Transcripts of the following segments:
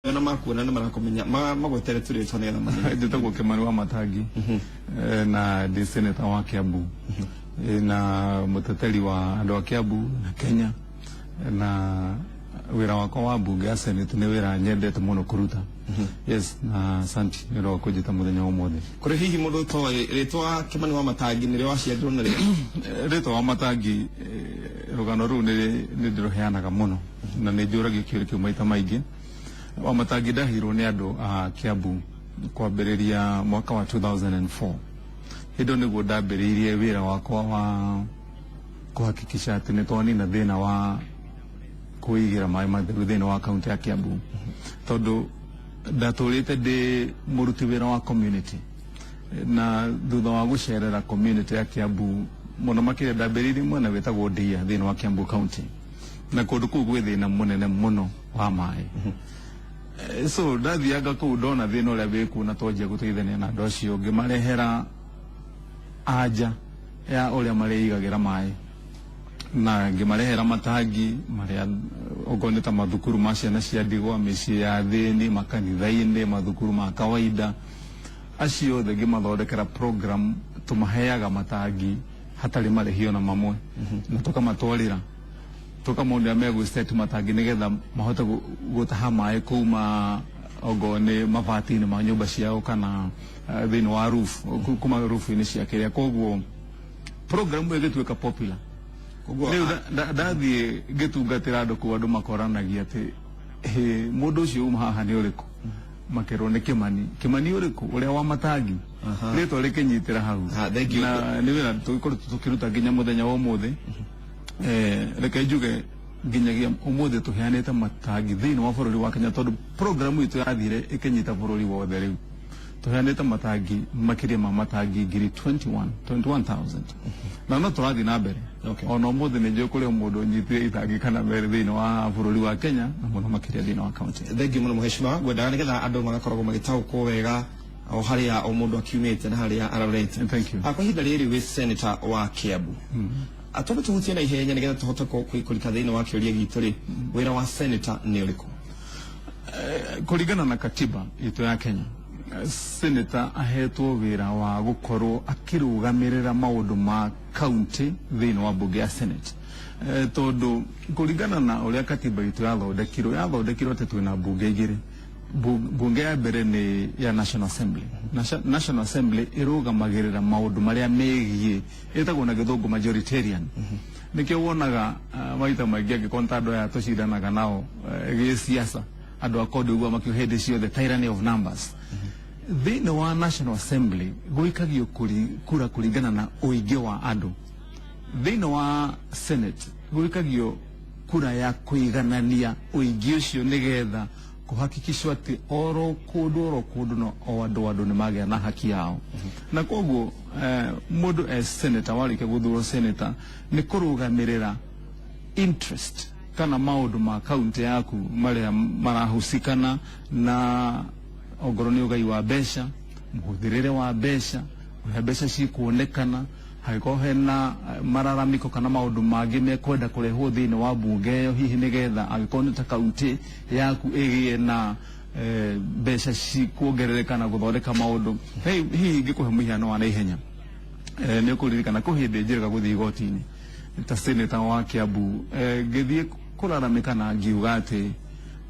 Na makuona na marakumenya magwetere tu rĩtwa nĩgetha mamenye. Njĩtagwo Kimani wa Matangi, na ndĩ senator wa Kiambu, na mũteteri wa andũ a Kiambu na Kenya, na wĩra wakwa wa mbunge ya Senate nĩ wĩra nyendete mũno kũruta. Yes, na asanti nĩ ũndũ wa kũnjĩta mũthenya wa ũmũthĩ. Kũrĩ hihi mũndũ ũtoĩ rĩtwa Kimani wa Matangi nĩrĩo waciarirwo narĩo? Rĩtwa wa Matangi, rũgano rũu nĩ ndĩrũheanaga mũno na nĩ njũragio kĩũria kĩu maita maingĩ. Wa Matangi ndaheirwo nĩ andũ a Kiambu kwambĩrĩria mwaka wa 2004. Hĩndĩ ĩyo nĩguo ndambĩrĩirie wĩra wakwa wa kũhakikisha atĩ nĩ twanina thĩna wa kwĩigĩra maĩ matheru thĩinĩ wa kaunti ya Kiambu, tondũ ndatũrĩte ndĩ mũruti wĩra wa community, na thutha wa gũcerera community ya Kiambu mũno makĩria, ndambĩrĩirie mwena wĩtagwo Ndia thĩinĩ wa Kiambu County, na kũndũ kũu gwĩ thĩna mũnene mũno wa maĩ. So ndathianga kũu ndona thĩna ũrĩa wĩkuo na twanjia gũteithania na andũ acio, ngĩmarehera anja ya ũrĩa marĩigagĩra maĩ na ngĩmarehera matangi marĩa okorwo nĩ ta mathukuru ma ciana cia ndigwa, mĩciĩ ya thĩni, makanitha-inĩ, mathukuru ma kawaida, acio othe ngĩmathondekera program tũmaheaga matangi hatarĩ marĩhi ona mamwe, na tũkamatwarĩra, tũkamonia megũ matangi nĩgetha mahote gũtaha maĩ kuma okorwo nĩ mabati-inĩ ma nyũmba ciao kana thĩinĩ wa roof, kuma roof-inĩ cia kĩrĩa. Koguo program ĩyo ĩgĩtuĩka popular. Koguo rĩu ndathiĩ ngĩtungatĩra andũ kũu, andũ makoranagia atĩ, "Hĩ, mũndũ ũcio uma haha nĩ ũrĩkũ?" Makerwo nĩ Kimani. Kimani ũrĩkũ? Ũrĩa wa matangi. Rĩtwa rĩkĩnyitĩra hau. Ah, thank you. Na nĩ wĩra tũgĩkoretwo tũkĩruta nginya mũthenya wa ũmũthĩ. Reke njuge nginyagia ũmũthĩ tũheanĩte matangi thĩinĩ wa bũrũri wa Kenya, tondũ programu itũ yathire ĩkĩnyita bũrũri wothe. Rĩu tũheanĩte matangi makĩria ma matangi ngiri 21, 21,000, na no tũrathiĩ na mbere. Ona ũmũthĩ nĩ njũĩ kũrĩ o mũndũ ũnyitire itangi kana merĩ thĩinĩ wa bũrũri wa Kenya, na mũno makĩria thĩinĩ wa kaunti. Thank you mũno, mũheshimiwa. Ngwendaga nĩgetha andũ magakoragwo magĩtaũkwo wega o harĩa o mũndũ akiumĩte na harĩa arorete. Thank you. Ah, kwa ihinda rĩrĩ wĩ senator wa Kiambu. Twambe tũhutie na ihenya nĩgetha tũhote kũrika thĩinĩ wa kĩũria gitũ rĩ, wĩra wa senator nĩ ũrĩkũ? Kũringana na katiba itũ ya Kenya, senator ahetwo wĩra wa gũkorwo akĩrũgamĩrĩra maũndũ ma county thĩinĩ wa mbunge ya Senate. Tondũ kũringana na ũrĩa katiba itũ yathondekirwo atĩ twĩna mbunge igĩrĩ. Bunge ya mbere nĩ ya National Assembly. National Assembly ĩrũgamagĩrĩra maũndũ marĩa megiĩ, ĩtagwo na gĩthũngũ majoritarian. Nĩkĩo wonaga maita maingĩ angĩkorwo nĩ ta andũ aya tũcindanaga nao gĩsiasa, andũ a kodi ũguo makiuga hĩndĩ ciothe tyranny of numbers. Thĩinĩ wa National Assembly gũikagio kura kũringana na ũingĩ wa andũ. Thĩinĩ wa Senate gũikagio kura ya kũiganania ũingĩ ũcio, nĩgetha kũhakikishwo atĩ oro kũndũ oro kũndũ no o andũ nĩ magĩa na haki yao. Na koguo mũndũ as senator, warĩkia gũthurwo senator, nĩ kũrũgamĩrĩra interest kana maũndũ ma kaunti yaku marĩa marahusikana na ongorwo nĩ ũgai wa mbeca, mũhũthĩrĩre wa mbeca, ũrĩa mbeca cikuonekana, hangĩkorwo hena mararamiko kana maũndũ mangĩ mekwenda kũrehwo thĩinĩ wa mbunge ĩyo, hihi nĩgetha angĩkorwo nĩ ta kaunti yaku ĩgĩe na mbeca cikuongerereka na gũthondeka maũndũ. Hey, hihi ngĩkũhe mũhiano wa naihenya, nĩ ũkũririkana kũ hĩndĩ njĩrĩga gũthiĩ igoti-inĩ ta senator wa Kiambu, ngĩthiĩ kũraramĩka na ngiuga atĩ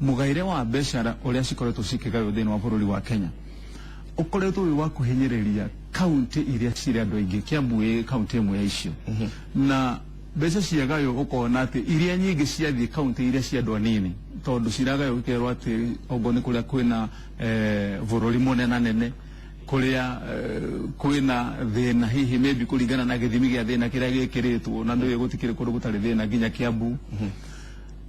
mũgaĩre wa mbeca ũrĩa cikoretwo cikĩgaywo thĩinĩ wa bũrũri wa Kenya ũkoretwo wĩ wa kũhinyĩrĩria kaunti iria cirĩ andũ aingĩ. Kiambu ĩ kaunti ĩmwe ya icio, na mbeca ciagaywo ũkona atĩ iria nyingĩ ciathiĩ kaunti iria cia andũ anini, tondũ ciragaywo gĩkerwo atĩ okorwo nĩ kũrĩa kwĩna bũrũri mũnenanene, kũrĩa kwĩna thĩna, hihi maybe kũringana na gĩthimi gĩa thĩna kĩrĩa gĩkĩrĩtwo, na ndũĩ gũtikĩrĩ kũndũ gũtarĩ thĩna nginya Kiambu.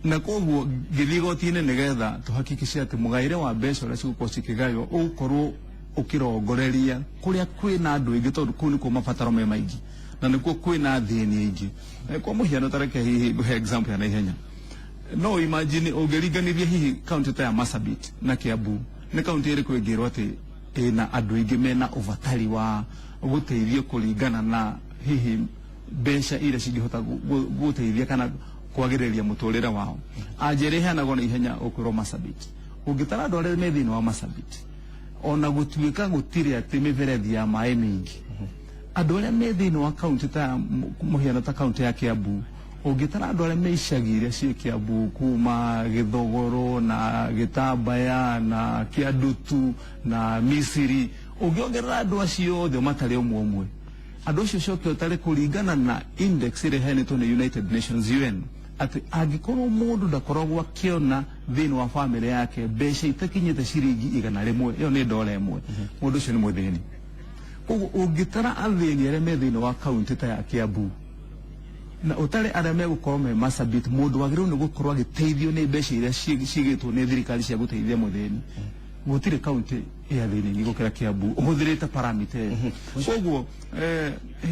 Na koguo ngĩthiĩ igoti-inĩ nĩgetha tũhakikishe atĩ mũgaĩre wa mbeca ũrĩa cigũkorwo cikĩgaywo ũgũkorwo ũkĩrongoreria kũrĩa kwĩna andũ aingĩ, tondũ kũu nĩkuo mabataro me maingĩ na nĩkuo kwĩna thĩni aingĩ. Kwa mũhiano, tareke hihi ngũhe example ya naihenya. No imagine ũngĩringanithia hihi kaunti ta ya Marsabit na Kiambu, nĩ kaunti ĩrĩkũ ĩngĩrwo atĩ ĩna andũ aingĩ mena ũbatari wa gũteithio kũringana na hihi mbeca iria cingĩhota gũteithia kana kwagĩrĩria mũtũrĩre wao? Anja ĩrĩa ĩheanagwo na ihenya ũkwĩrwo Marsabit. Ũngĩtara andũ arĩa me thĩinĩ wa Marsabit, ona gũtuĩka gũtirĩ atĩ mĩberethi ya maĩ mĩingĩ, andũ arĩa me thĩinĩ wa kaunti ta mũhiano ta kaunti ya Kiambu, ũngĩtara andũ arĩa me icagi iria ciĩ Kiambu kuma Gĩthogoro na Gĩtambaya na Kĩandutu na Misiri, ũngĩongerera andũ acio othe matarĩ ũmwe ũmwe, andũ acio coke ũtare kũringana na index ĩrĩa ĩheanĩtwo nĩ United Nations, UN, atĩ angĩkorwo mũndũ ndakoragwo akĩona thĩinĩ wa bamĩrĩ yake mbeca itakinyĩte ciringi 100, ĩyo nĩ ndora 1, mũndũ ũcio nĩ mũthĩni. Koguo ũngĩtara athĩni arĩa me thĩinĩ wa kaunti ta ya Kiambu na ũtare arĩa megũkorwo me Marsabit, mũndũ wagĩrĩirwo nĩ gũkorwo agĩteithio nĩ mbeca iria cigĩtwo nĩ thirikari cia gũteithia mũthĩni, gũtirĩ kaunti ya thĩni nyingĩ gũkĩra Kiambu ũhũthĩrĩte parameter ĩyo. Koguo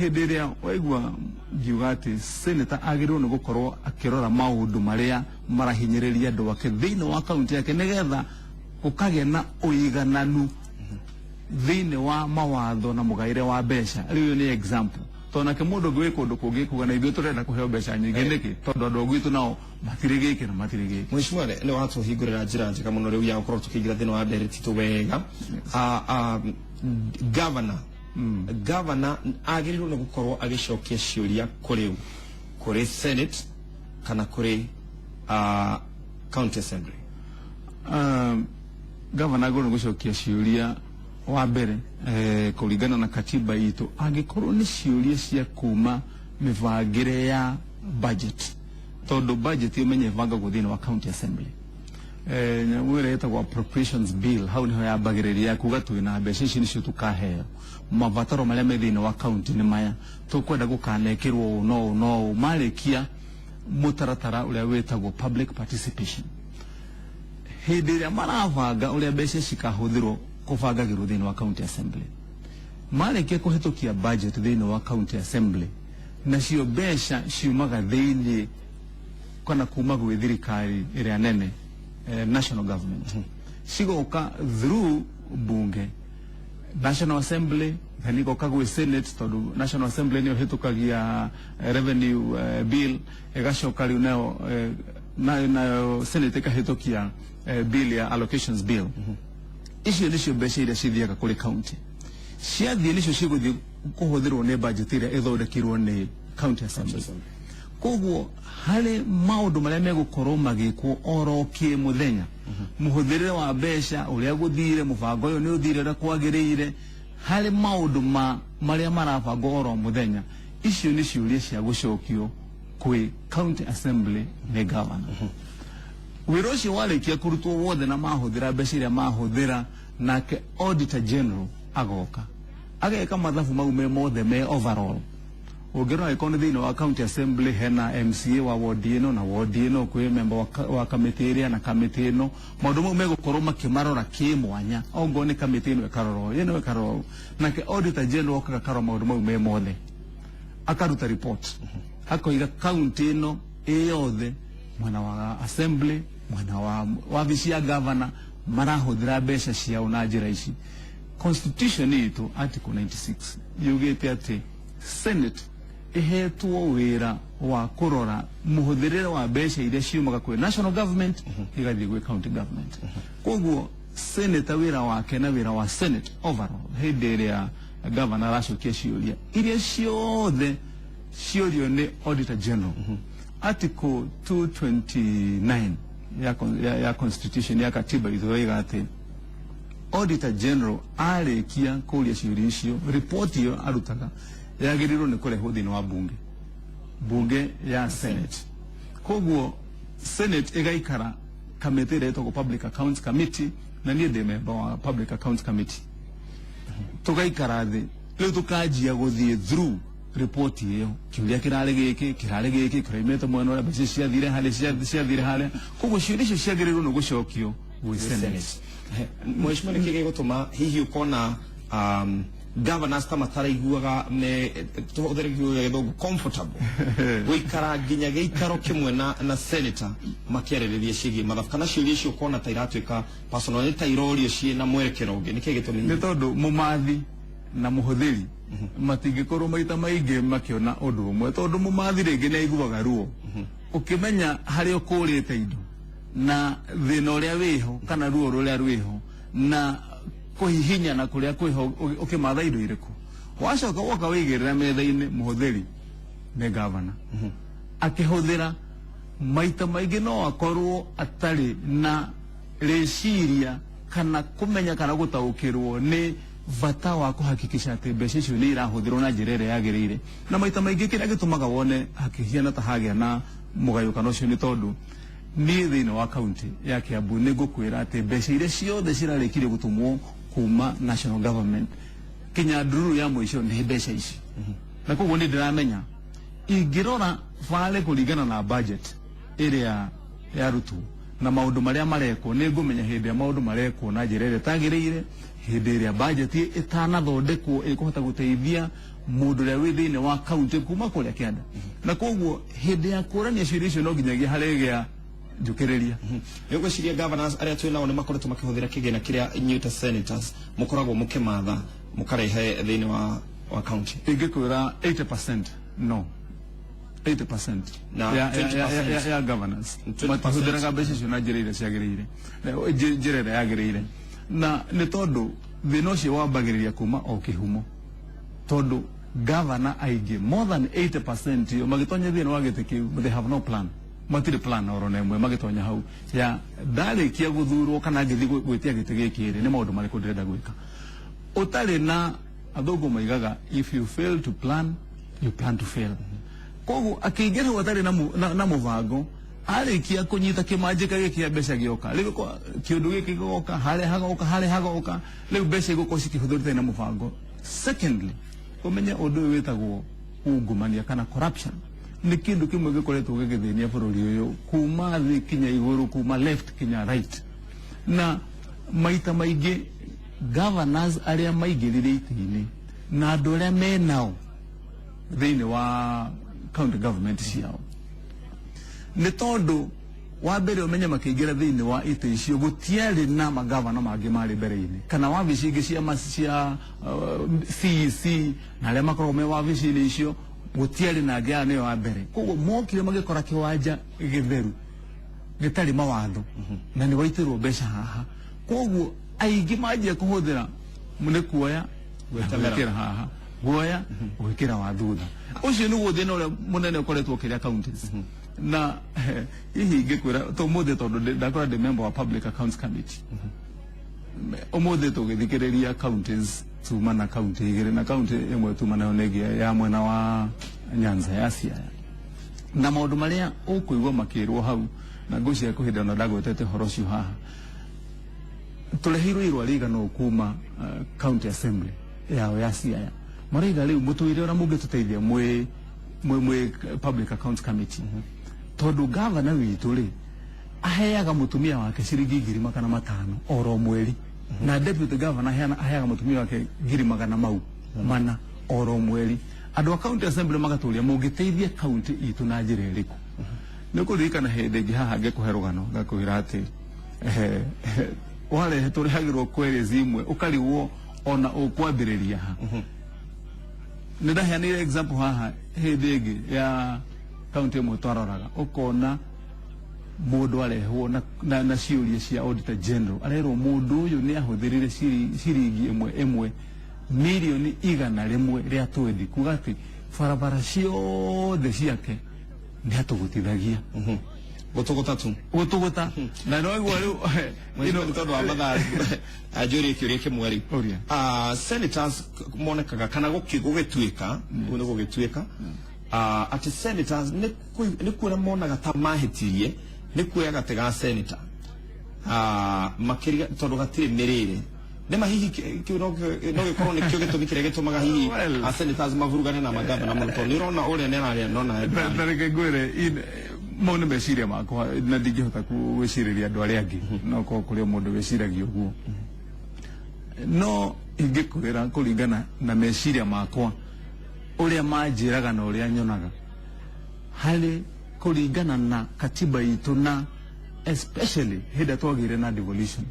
hĩndĩ ĩrĩa waigua ngiuga atĩ senator agĩrĩirwo nĩ gũkorwo akĩrora maũndũ marĩa marahinyĩrĩria andũ ake thĩinĩ wa kaunti yake nĩgetha gũkagĩa na ũigananu thĩinĩ wa mawatho na mũgaĩre wa mbeca, rĩu ĩyo nĩ example, tondũ nake mũndũ ũngĩ wĩ kũndũ kũngĩ kuga na ithuĩ tũrenda kũheo mbeca nyingĩ nĩkĩ, tondũ andũ a gwitũ nao matirĩ gĩkĩ na matirĩ gĩkĩ. Mheshimiwa, nĩ watũhingũrĩra njĩra njega mũno rĩu ya gũkorwo tũkĩingĩra thĩinĩ wa ndereti tũ wega. Governor agĩrĩirwo nĩ gũkorwo agĩcokia ciũria kũrĩ ũ? Kũrĩ Senate kana kũrĩ County Assembly? Gavana agĩrĩirwo nĩ gũcokia ciũria wa mbere, kũringana na katiba itũ, angĩkorwo nĩ ciũria cia kuma mĩbangĩre ya budget, tondũ budget ũmenye ĩbangagwo thĩinĩ wa County Assembly, nyamũ ĩrĩa ĩtagwo Appropriations Bill, hau niho yambagĩrĩria kuga twĩna mbeca ici nĩcio tũkaheo, mabataro marĩa me thĩinĩ wa kaunti nĩ maya, tũkwenda gũkanekĩrwo ũũ no ũũ no ũũ. Marĩkia mũtaratara ũrĩa wĩtagwo public participation, hĩndĩ ĩrĩa marabanga ũrĩa mbeca cikahũthĩrwo, kũbangagĩrwo thĩinĩ wa County Assembly. Marĩkia kũhetũkia budget thĩinĩ wa County Assembly, nacio mbeca ciumaga thĩinĩ kana kuma gwĩ thirikari ĩrĩa nene, national government, cigoka through bunge, National Assembly, then igoka gwĩ Senate, tondũ National Assembly nĩyo ĩhĩtũkagia revenue bill, ĩgacoka rĩu nayo Senate ĩkahĩtũkia bill ya Allocations Bill. Icio nĩcio mbeca iria cithiaga kũrĩ county. Ciathiĩ nĩcio cigũthiĩ kũhũthĩrwo nĩ budget ĩrĩa ĩthondekirwo nĩ County Assembly. Koguo harĩ maũndũ marĩa megũkorwo magĩkwo oro kĩmũthenya, mũhũthĩrĩre wa mbeca ũrĩa gũthire, mũbango ũyũ nĩ ũthire ũrĩa kwagĩrĩire, harĩ maũndũ ma marĩa marabangwo oro mũthenya, icio nĩ ciũria cia gũcokio kwĩ County Assembly nĩ governor. Wĩra ũcio warĩkia kũrutwo wothe na mahũthĩra mbeca iria mahũthĩra, nake Auditor General agoka ageka mathabu mau me mothe me overall. Ũngĩrora angĩkorwo nĩ thĩinĩ wa County Assembly hena MCA wa ward ĩno na ward ĩno, kwĩ member wa kamĩtĩ ĩrĩa na kamĩtĩ ĩno, maũndũ mau megũkorwo makĩmarora kĩmwanya, ongorwo nĩ kamĩtĩ ĩno ĩkarora ũũ, ĩno ĩkarora ũũ. Nake Auditor General okaga akarora maũndũ mau me mothe, akaruta report, akoiga kaunti ĩno ĩ yothe, mwena wa assembly, mwena wa wabici ya governor, marahũthĩra mbeca ciao na njĩra ici. Constitution itũ, article 96, yugĩte atĩ Senate ĩhetwo wĩra wa kũrora mũhũthĩrĩre wa mbeca iria ciumaga kwĩ national government igathiĩ gwĩ county government. Koguo senator wĩra wake na wĩra wa Senate overall, hĩndĩ ĩrĩa governor aracokia ciũria iria ciothe ciũrio nĩ Auditor General, article 229 ya constitution, ya katiba itũ, yoiga atĩ Auditor General arĩkia kũria ciũria icio, report ĩyo arutaga yagĩrĩirwo nĩ kũrehwo thĩinĩ wa bunge ya Senate. Koguo Senate ĩgaikara kamĩtĩ ĩrĩa ĩtagwo Public Accounts Committee, na niĩ ndĩ member wa Public Accounts Committee. Tũgaikara thĩ rĩu tũkanjia gũthiĩ through report ĩyo, kĩũria kĩrarĩ gĩkĩ, kĩrarĩ gĩkĩ, kĩraimĩte mwena ũrĩa, mbeca ciathire harĩa, ciathire harĩa. Koguo ciũria icio ciagĩrĩirwo nĩ gũcokio gwĩ Senate. Mheshimiwa, nĩkĩ gĩgũtũma hihi ũkona governors ta mataraiguaga me, tũhũthĩre kiugo gĩa gĩthũngũ, comfortable gũikara nginya gĩikaro kĩmwe na senator makĩarĩrĩria ciĩgiĩ mathabu, kana ciũria icio ũkona ta iratuĩka personal, nĩ ta irorio ciĩ na mwerekero ũngĩ? Nĩkĩ gĩtũmi? Nĩ tondũ mũmathi na mũhũthĩri matingĩkorwo maita maingĩ makĩona ũndũ ũmwe, tondũ mũmathi rĩngĩ nĩ aiguaga ruo ũkĩmenya harĩa ũkũrĩte indo. Na thĩna ũrĩa wĩho kana ruo rũrĩa rwĩho na kũhihinyana kũrĩa kwĩho ũkĩmatha indo irĩkũ, wacoka woka wĩigĩrĩra metha-inĩ, mũhũthĩri nĩ gavana akĩhũthĩra maita maingĩ no akorwo atarĩ na rĩciria kana kũmenya kana gũtaũkĩrwo nĩ bata wa kũhakikisha atĩ mbeca icio nĩ irahũthĩrwo na njĩra ĩrĩa yagĩrĩire. Na maita maingĩ kĩrĩa gĩtũmaga wone hakĩhiana ta hagĩa na mũgayũkano ũcio nĩ tondũ niĩ thĩinĩ wa kaunti ya Kiambu nĩ ngũkwĩra atĩ mbeca iria ciothe cirarĩkirie gũtũmwo kuma national government kinya ndururu ya mũico nĩ mbeca ici, na koguo nĩ ndĩramenya ingĩrora bale kũringana na budget ĩrĩa yarutwo na maũndũ marĩa marekwo, nĩ ngũmenya hĩndĩ ĩrĩa maũndũ marekwo na njĩra ĩrĩa ĩtagĩrĩire, hĩndĩ ĩrĩa budget ĩtanathondekwo ĩkũhota gũteithia mũndũ ũrĩa wĩ thĩinĩ wa kaunti kuma kũrĩa kĩanda. Na koguo hĩndĩ ya kũrania ciũria icio no nginyagia harĩgĩa njũkĩrĩria. Nĩ ũgwĩciria governors arĩa twĩ nao nĩ makoretwo makĩhũthĩra kĩgĩna kĩrĩa inyuĩ ta senators mũkoragwo mũkĩmatha mũkarehe thĩinĩ wa county? Ingĩkwĩra 80% no, 80% Na ya, 20%. ya governors 20%. matihũthĩraga mbeca icio na njĩra ĩrĩa ciagĩrĩire, njĩra ĩrĩa yagĩrĩire, na nĩ tondũ thĩna ũcio wambagĩrĩria kuma o kĩhumo, tondũ gavana aingĩ, more than 80% yo magĩtonya thĩinĩ wa gĩtĩ kĩu, they have no plan, matirĩ plan oro na ĩmwe magĩtonya hau ya ndarĩkia gũthurwo kana ngĩthiĩ gwĩtia gĩtĩ gĩkĩ rĩ, nĩ maũndũ marĩkũ ndĩrenda gwĩka ũtarĩ na. Athũngũ maigaga, "If you fail to plan, you plan to fail." Koguo akĩingĩra hau atarĩ na mũbango, arĩkia kũnyita kĩmanjĩka gĩkĩ kĩa mbeca gĩoka rĩu, kĩũndũ gĩkĩ gĩgoka harĩa hagoka, harĩa hagoka, rĩu mbeca igũkorwo cikĩhũthĩrwo itarĩ na mũbango. Secondly, ũmenye ũndũ ũyũ wĩtagwo ungumania kana corruption nĩ kĩndũ kĩmwe gĩkoretwo gĩgĩthĩnia bũrũri ũyũ kuma thĩ kinya igũrũ, kuma left kinya right. Na maita maingĩ governors arĩa maingĩrire itĩ-inĩ na andũ arĩa menao thĩinĩ wa county government ciao, nĩ tondũ wa mbere ũmenye makĩingĩra thĩinĩ wa itĩ icio gũtiarĩ na magavana mangĩ marĩ mbere-inĩ kana wabici ingĩ cia CEC na arĩa makoragwo me wabici-inĩ icio, gũtiarĩ na angĩ, aya nĩo wa mbere. Koguo mokire magĩkora kĩwanja gĩtheru gĩtarĩ mawatho na nĩ waitĩrwo mbeca haha. Koguo aingĩ manjia kũhũthĩra nĩ kuoya Gwĩtemera. gwĩkĩra haha, guoya gwĩkĩra wa thutha. Ũcio nĩguo thĩna ũrĩa mũnene ũkoretwo ũkĩrĩa counties. Na hihi ingĩkwĩra tũmũthĩ, tondũ ndakora ndĩ member wa Public Accounts Committee, ũmũthĩ tũgĩthikĩrĩria counties tuma na county igĩrĩ, na county ĩmwe tuma nayo nĩ ĩngĩ ya mwena wa Nyanza ya Siaya, na maũndũ marĩa ũkũigua makĩrwo hau, na ngwĩciria kwĩ hĩndĩ ona ndagwetete ũhoro ũcio haha, tũreheirwo irũa rĩigana ũũ kuma county assembly yao ya Siaya, maraiga rĩu mũtwĩre ũrĩa mũngĩtũteithia mwĩ Public Accounts Committee, tondũ gavana witũ rĩ aheaga mũtumia wake ciringi 500,000 oro mweri, na deputy governor aheaga mũtumia wake 400,000 oro mweri. Andũ a county assembly magatũria mũngĩteithia county itũ na njĩra ĩrĩkũ? Nĩ ũkũririkana hĩndĩ ĩngĩ haha ngĩkũhe rũgano ngakwĩra atĩ warehe tũrehagĩrwo queries imwe ũkarigwo ona ũkwambĩrĩria ha. Nĩ ndaheanire example haha hĩndĩ ĩngĩ ya kaunti ĩmwe twaroraga, ũkona mũndũ arehwo na ciũria cia Auditor General, arerwo mũndũ ũyũ nĩ ahũthĩrire ciringi ĩmwe ĩmwe mirioni 120, kuga atĩ barabara ciothe ciake nĩ atũgũtithagia. Gũtũgũta tu. Gũtũgũta na no igua rĩu. Mheshimiwa, nĩ tondũ wa mathaa anjũrie kĩũria kĩmwe rĩu. Ũria. Senators monekaga kana gũgĩtuĩka ũguo nĩ gũgĩtuĩka atĩ senators nĩ kuona monaga ta mahĩtirie nĩ kuoya gatĩ ga senator makĩria tondũ gatirĩ mĩrĩre. Nĩ ma hihi kĩu no gĩkorwo nĩkĩo gĩtũmi kĩrĩa gĩtũmaga hihi Well. a senators mavurugane na magavana mũno, tondũ nĩ ũrona ũrĩa nĩ araria nona Ta reke ngwĩre, mau nĩ meciria makwa na ndingĩhota gwĩcirĩria andũ arĩa angĩ, no korwo kũrĩ o mũndũ wĩciragia ũguo. No ingĩkwĩra kũringana na meciria makwa ũrĩa manjĩraga na ũrĩa nyonaga harĩ kũringana na katiba itũ, na especially hĩndĩ ĩrĩa twagĩire na devolution,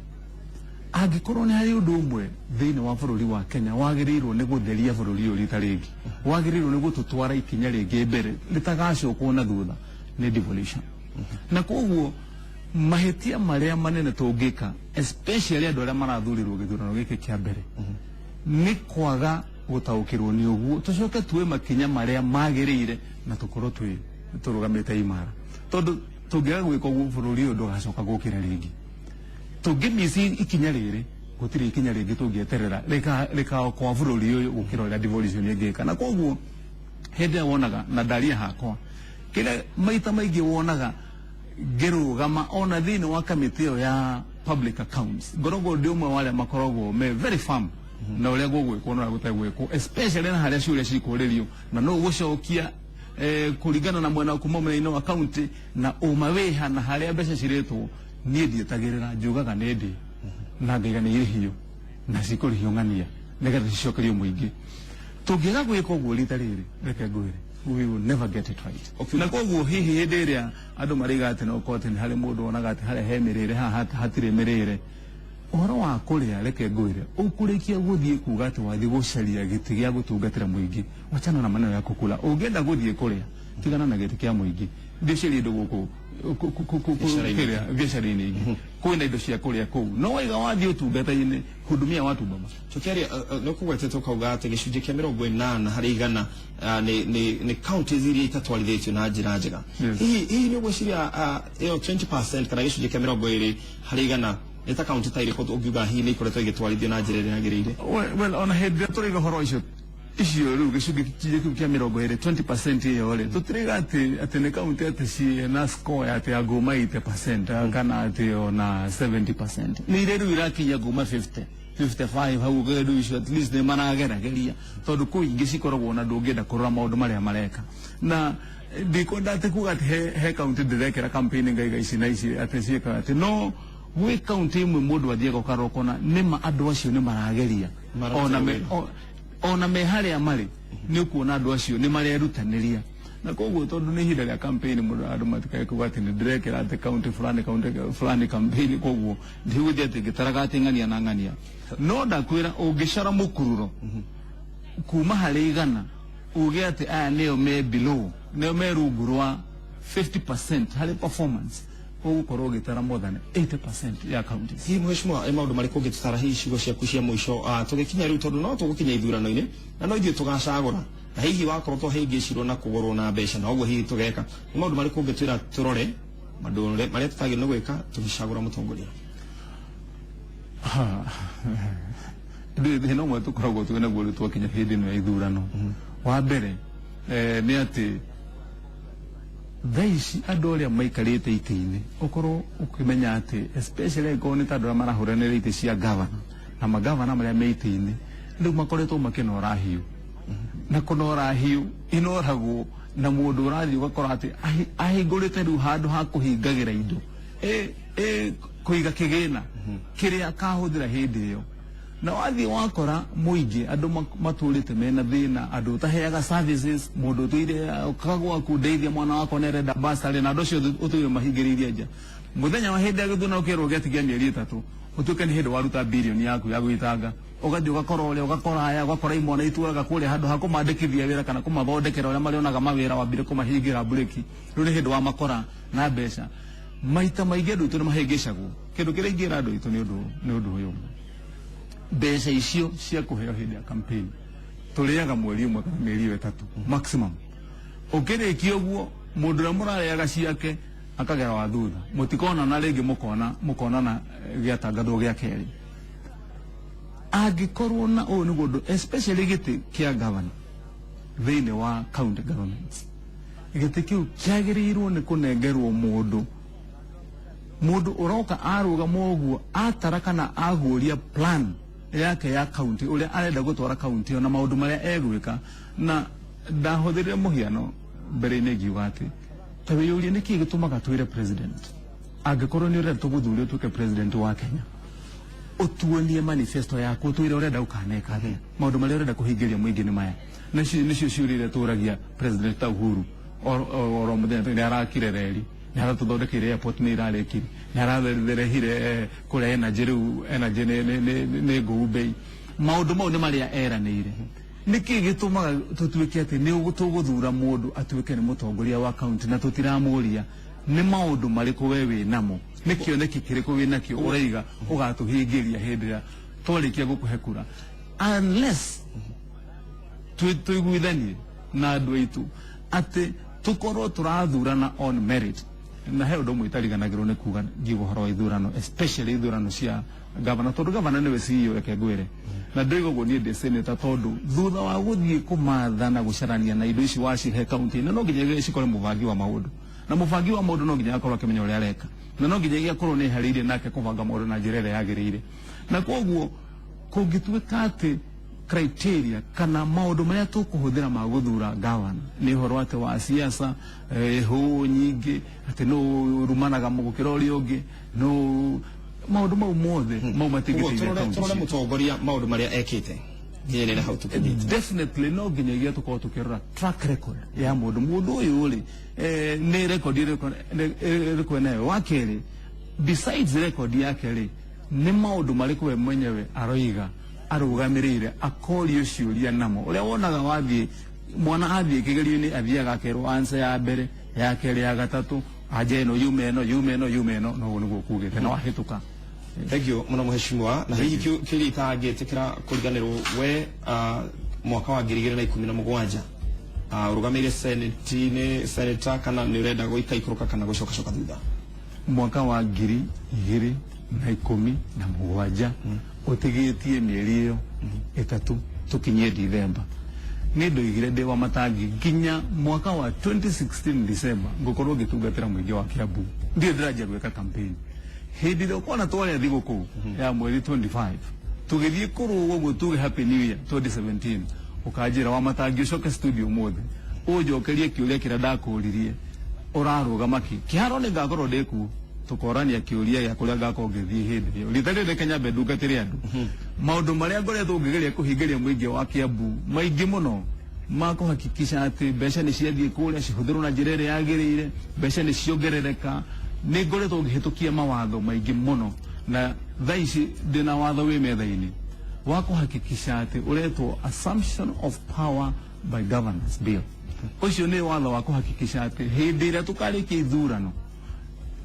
angĩkorwo nĩ harĩ ũndũ ũmwe thĩinĩ wa bũrũri wa Kenya wagĩrĩirwo nĩ gũtheria bũrũri ũyũ rita rĩngĩ, wagĩrĩirwo nĩ gũtũtwara ikinya rĩngĩ mbere rĩtagacokwo na thutha, nĩ devolution. Na koguo Mahĩtia marĩa manene tũngĩka, especially andũ arĩa marathurirwo gĩthurano gĩkĩ kĩa mbere, nĩ kwaga gũtaũkĩrwo nĩ ũguo, tũcoke tuwe makinya marĩa magĩrĩire na tũkorwo twĩ tũrũgamĩte imara, tondũ tũngĩaga gwĩka ũguo bũrũri ũyũ ndũgacoka gũkĩra rĩngĩ. Tũngĩmici ikinya rĩrĩ, gũtirĩ ikinya rĩngĩ tũngĩeterera rĩkaokoa bũrũri ũyũ gũkĩra ũrĩa devolution ĩngĩka. Na koguo hĩndĩ ĩrĩa wonaga na ndaria hakwa kĩrĩa maita maingĩ wonaga ngĩrũgama ona thĩinĩ wa kamĩtĩ ĩyo ya public accounts, ngoragwo ndĩ ũmwe wa arĩa makoragwo me very firm na ũrĩa gũgwĩkwo na ũrĩa gũtegwĩkwo, especially na harĩa ciũria cikũrĩrio na no gũcokia kũringana na mwena kuma mwena-inĩ wa county na ũma wĩha na harĩa mbeca cirĩtwo. Niĩ ndietagĩrĩra, njugaga nĩ ndĩ na ngaiga nĩ irĩhio na cikũrĩhio ng'ania nĩgetha cicokerio mũingĩ. Tũngĩaga gwĩka ũguo rita rĩrĩ, reke ngwĩre, we will never get it right. Na koguo hihi hĩndĩ ĩrĩa andũ maraiga atĩ no korwo atĩ nĩ harĩ mũndũ wonaga atĩ harĩa he mĩrĩre, haha hatirĩ mĩrĩre, ũhoro wa kũrĩa, reke ngwĩre, ũkũrĩkia gũthiĩ kuga atĩ wathiĩ gũcaria gĩtĩ gĩa gũtungatĩra mũingĩ, wachana na maneno ya kũkula. Ũngĩenda gũthiĩ kũrĩa, tigana na gĩtĩ kĩa mũingĩ, thiĩ ũcarie indo gũkũ Biacara-inĩ. Kĩrĩa biacara-inĩ ingĩ kwĩna indo cia kũrĩa kũu, no waiga wathiĩ ũtungata-inĩ, hudumia watu baba. Tukiaria nĩ ũkũgwetete ũkauga atĩ gĩcunjĩ kĩa 80% nĩ counties iria itatwarithĩtio na njĩra njega. Yes. Hihi nĩ ũgwĩciria ĩyo 20% kana gĩcunjĩ kĩa 20% nĩ ta county ta irĩkũ ũngiuga hihi nĩ ikoretwo igĩtwarithio na njĩra ĩrĩa yagĩrĩire? Well, ona hĩndĩ ĩrĩa tũraiga ũhoro icio icio rĩu gĩcunjĩ kĩu kĩa 20, 20% ĩyo rĩ, tũtiraiga atĩ nĩ kaunti atĩ ciĩna score ya atĩ ya ngũma 80% kana atĩ ona 70%. Nĩ iria rĩu irakinya ngũma 50 55 hau rĩu, icio at least nĩ maragerageria, tondũ kũu ingĩ cikoragwo na ndũngĩenda kũrora maũndũ marĩa mareka. Na ndikwenda atĩ kuga atĩ he kaunti ndĩrekĩra campaign ngaiga ici na ici atĩ ciĩkaga atĩ no gwĩ kaunti ĩmwe mũndũ athiaga ũkarora ũkona nĩma andũ acio nĩ marageria. Mararuta Ona me, wĩra. ona me harĩa marĩ nĩ ũkuona andũ acio nĩ marerutanĩria. Na koguo tondũ nĩ ihinda rĩa campaign mũndũ andũ matikae kuga atĩ nĩ ndĩrekĩra atĩ kaunti fulani, kaunti fulani campaign, koguo ndigũthiĩ atĩ ngĩtaraga atĩ ng'ania na ng'ania, no ndakwĩra ũngĩcara mũkururo kuma harĩ 100 uge atĩ aya nĩo me below, nĩo me rungu rwa 50% harĩ performance, ũgũkorwo ũgĩtara more than 80% ya counties. Hihi mheshimiwa, nĩ maũndũ marĩkũ ũngĩtũtara hihi ciugo ciaku cia mũico tũgĩkinya rĩu, tondũ no tũgũkinya ithurano-inĩ na no ithuĩ tũgacagũra, na hihi wakorwo tũhĩngĩcirwo na kũgũrwo na mbeca na ũguo hihi tũgeka, nĩ maũndũ marĩkũ ũngĩtwĩra tũrore, maũndũ marĩa tũtagĩrĩirwo nĩ gwĩka tũgĩcagũra mũtongoria? Ndĩ thĩna ũmwe tũkoragwo twĩ naguo rĩu twakinya hĩndĩ ĩno ya ithurano. Wa mbere nĩ atĩ thaa ici andũ arĩa maikarĩte itĩ-inĩ, ũkorwo ũkĩmenya atĩ especially angĩkorwo nĩ ta andũ arĩa marahũranĩra itĩ cia gavana na magavana marĩa me itĩ-inĩ rĩu makoretwo makĩnora hiũ, na kũnora hiũ inoragwo na mũndũ ũrathiĩ ũgakora atĩ ahingũrĩte rĩu handũ ha kũhingagĩra indo kũiga kĩgĩna kĩrĩa akahũthĩra hĩndĩ ĩyo. Na wathiĩ wakora mũingĩ andũ matũrĩte mena thĩna, andũ ũtaheaga services, mũndũ ũtũire ũkaga gwaku, ndeithia mwana wakwa nĩ arenda bursary, na andũ acio ũtũire mahingĩrĩirie nja. Mũthenya wa hĩndĩ ya gĩthurano ũkerwo gĩatigia mĩeri 3, ũtuĩke nĩ hĩndĩ waruta birioni yaku ya gwĩtanga, ũgathiĩ ũgakora ũrĩa ũgakora aya, ũgakora imwana itũraga kũrĩa, handũ ha kũmandĩkithia wĩra kana kũmathondekera ũrĩa marĩonaga mawĩra, wambire kũmahingĩra mburĩki. Rĩu nĩ hĩndĩ wamakora na mbeca. Maita maingĩ andũ aitũ nĩ mahĩngĩcagwo. Kĩndũ kĩrĩa ingĩra andũ aitũ nĩ ũndũ ũyũ ũmwe: mbeca icio cia kũheo hĩndĩ ya campaign tũrĩaga mweri ũmwe kana mĩeri ĩyo 3 maximum. Ũkĩrĩkia ũguo, mũndũ ũrĩa mũrarĩaga ciake akagera wa thutha, mũtikonana rĩngĩ, mũkona mũkonana gĩatangathwo gĩa kerĩ. Angĩkorwo na ũyũ nĩguo ũndũ, especially gĩtĩ kĩa governor thĩinĩ wa county governments, gĩtĩ kĩu kĩagĩrĩirwo nĩ kũnengerwo mũndũ ũroka arũgama ũguo atara kana aguũria plan yake ya county, ũrĩa arenda gũtwara county ĩyo na maũndũ marĩa egwĩka. Na ndahũthĩrire mũhiano mbere-inĩ ngiuga atĩ ta wĩyũrie nĩkĩĩ gĩtũmaga twĩre president, angĩkorwo nĩ ũrenda tũgũthure ũtuĩke president wa Kenya, ũtuonie manifesto yaku, ũtwĩre ũrenda ũkaneka atĩa, maũndũ marĩa ũrenda kũhingĩria mũingĩ nĩ maya. Nacio nĩcio ciũria iria tũragia president ta Uhuru oro mũthenya. Nĩ arakire reri, nĩ aratũthondekeire airport, nĩ irarĩkire, nĩ aratherehire kũrĩa energy, rĩu energy nĩ ngũu bei. Maũndũ mau nĩ marĩa eranĩire. Nĩkĩ gĩtũmaga tũtuĩke atĩ nĩ tũgũthura mũndũ atuĩke nĩ mũtongoria wa county na tũtiramũria Nĩ maũndũ marĩkũ we wĩ namo, nĩ kĩoneki kĩrĩkũ wĩ nakĩo ũraiga ũgatũhingĩria hĩndĩ ĩrĩa twarĩkia gũkũhe kura? Unless tũiguithanie na andũ aitũ atĩ tũkorwo tũrathurana on merit. Na he ũndũ ũmwe itariganagĩrwo nĩ kuga ngiuga ũhoro wa ithurano, especially ithurano cia gavana, tondũ gavana nĩwe CEO. Reke ngwĩre, na ndoiga ũguo niĩ ndĩ senator, tondũ thutha wa gũthiĩ kũmatha na gũcarania na indo ici wacihe kaunti-inĩ, no nginya cikore mũbangi wa maũndũ, na mũbangi wa maũndũ no nginya akorwo akĩmenya ũrĩa areka, na no nginya akorwo nĩ eharĩirie nake kũbanga maũndũ na njĩra ĩrĩa yagĩrĩire. Na koguo kũngĩtuĩka atĩ criteria kana maũndũ marĩa tũkũhũthĩra ma gũthura gavana nĩ ũhoro atĩ wa siasa, hũ nyingĩ, atĩ nũ rumanaga gũkĩra ũrĩa ũngĩ, no maũndũ mau mothe mau Koguo matingĩteithia tũrore kaunti tũrore citũ. Mũtongoria maũndũ marĩa ekĩte nginya nĩ hau tũkinyĩte. Definitely no nginyagia tukorwo tukirora track record ya mundu. Mundu uyu ri, ni record ĩrĩkũ enayo? Wa kerĩ, besides record yake ri, nĩ maũndũ marĩkũ we mwenyewe aroiga arũgamĩrĩire akorio ciũria namo? Ũrĩa wonaga wathiĩ mwana athiĩ kĩgerio-inĩ, athiaga akerwo answer ya mbere, ya kerĩ, ya gatatũ, anja ĩno yume ĩno, yume ĩno, yume ĩno, noguo nĩguo kugĩte na wahĩtũka. Thank you muno, mheshimiwa. Na hihi kĩũria itangĩtĩkĩra kũriganĩrwo, we mwaka wa 2017 ũrũgamĩire senate-inĩ, senator, kana nĩ ũrenda gũikaikũrũka kana gũcokacoka thutha? Mwaka wa 2017, ũtigĩtie mĩeri ĩyo 3 tũkinyie Dithemba, nĩ ndoigire ndĩ wa matangi nginya mwaka wa 2016 December ngũkorwo ngĩtungatĩra mũingĩ wa Kiambu. Ndirĩ ndĩranjia gwĩka campaign. Hĩndĩ ĩrĩa ũkona twarĩa thigũkũ ya mweri 25 tũgĩthiĩ kũrũga ũguo tuge Happy New Year 2017, ũkanjĩra, "Wa matangi, ũcoke studio ũmũthĩ ũnjokerie kĩũria kĩrĩa ndakũririe, ũrarũgama kĩ kĩharo?" Nĩ ngakorwo ndĩ kuo, tũkorania kĩũria gĩa kũrĩa ngakorwo ngĩthiĩ hĩndĩ ĩyo. Rita rĩrĩ reke nyambe ndungatĩre andũ. Maũndũ marĩa ngoretwo ngĩgeria kũhingĩria mũingĩ wa Kiambu maingĩ mũno, ma kũhakikisha atĩ mbeca nĩ ciathiĩ kũrĩa cihũthĩrwo na njĩra ĩrĩa yagĩrĩire, mbeca nĩ ciongerereka. Nĩ ngoretwo ngĩhĩtũkia mawatho maingĩ mũno, na thaa ici ndĩna watho wĩ metha-inĩ wa kũhakikisha atĩ ũretwo Assumption of Power by Governance Bill. Ũcio nĩ watho wa kũhakikisha atĩ hĩndĩ ĩrĩa tũkarĩkia ithurano,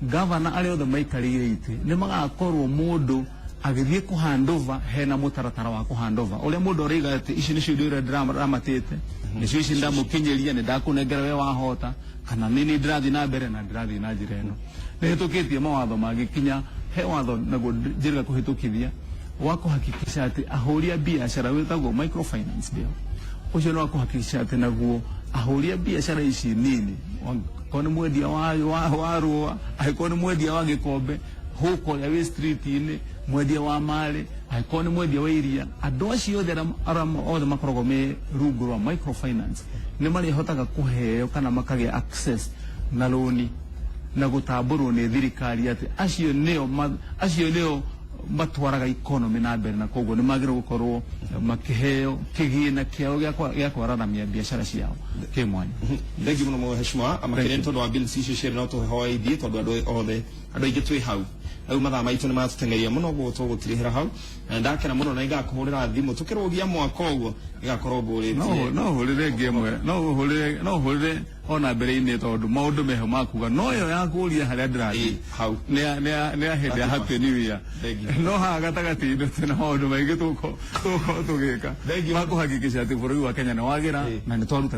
gavana arĩa othe maikarĩire itĩ nĩ magakorwo mũndũ agĩthiĩ kũhandover hena mũtaratara wa kũhandover, ũrĩa mũndũ araiga atĩ ici nĩcio indo iria ndĩramatĩte, nĩcio ici ndamũkinyĩria, nĩ ndakũnengera we wahota, kana nĩ nĩ ndĩrathiĩ na mbere na ndĩrathiĩ na njĩra ĩno. Nĩ hĩtũkĩtie mawatho mangĩ, he watho naguo njĩrĩga kũhĩtũkithia wa kũhakikisha atĩ ahũri a biacara, wĩtagwo Microfinance Bill. Ũcio nĩ wa kũhakikisha atĩ naguo ahũri a biacara ici nini, angĩkorwo nĩ mwendia wa rũa, angĩkorwo nĩ mwendia wa gĩkombe hũka ũrĩa wĩ street-inĩ, mwendia wa marĩ, angĩkorwo nĩ mwendia wa iria, andũ acio othe arĩa othe makoragwo me rungu rwa microfinance nĩ marĩhotaga kũheo kana makagĩa access na rũni na gũtambũrwo nĩ thirikari atĩ acio nĩo matwaraga economy na mbere, na koguo nĩ magĩrĩirwo gũkorwo makĩheo kĩgĩna kĩao gĩa kwararamia biacara ciao kĩmwanya. Thank you muno, mheshimiwa, makĩria nĩ tondũ wa bills icio cierĩ. No tũhoe ithiĩ, tondũ andũ othe, andũ aingĩ twĩ hau. Rĩu mathaa maitũ nĩ matũteng'eria mũno, ũguo tũgũtirihĩra hau, na ndakena mũno na nĩngakũhũrĩra thimũ tũkĩrũgia mwaka ũguo nĩgakorwo ngũrĩtie. No hũrĩre ĩngĩ ĩmwe, no hũrĩre ona mbere-inĩ, tondũ maũndũ meho makuga no ĩyo ya kũria harĩa ndĩrathiĩ Ĩ, hau. Nĩ ya hĩndĩ ya Happy New Year. Thank you. No haha gatagatĩ-inĩ twĩna maũndũ maingĩ tũgũkorwo tũgĩka Thank you. ma kũhakikisha atĩ bũrũri wa Kenya nĩ wagĩra Ĩ. na nĩ twaruta.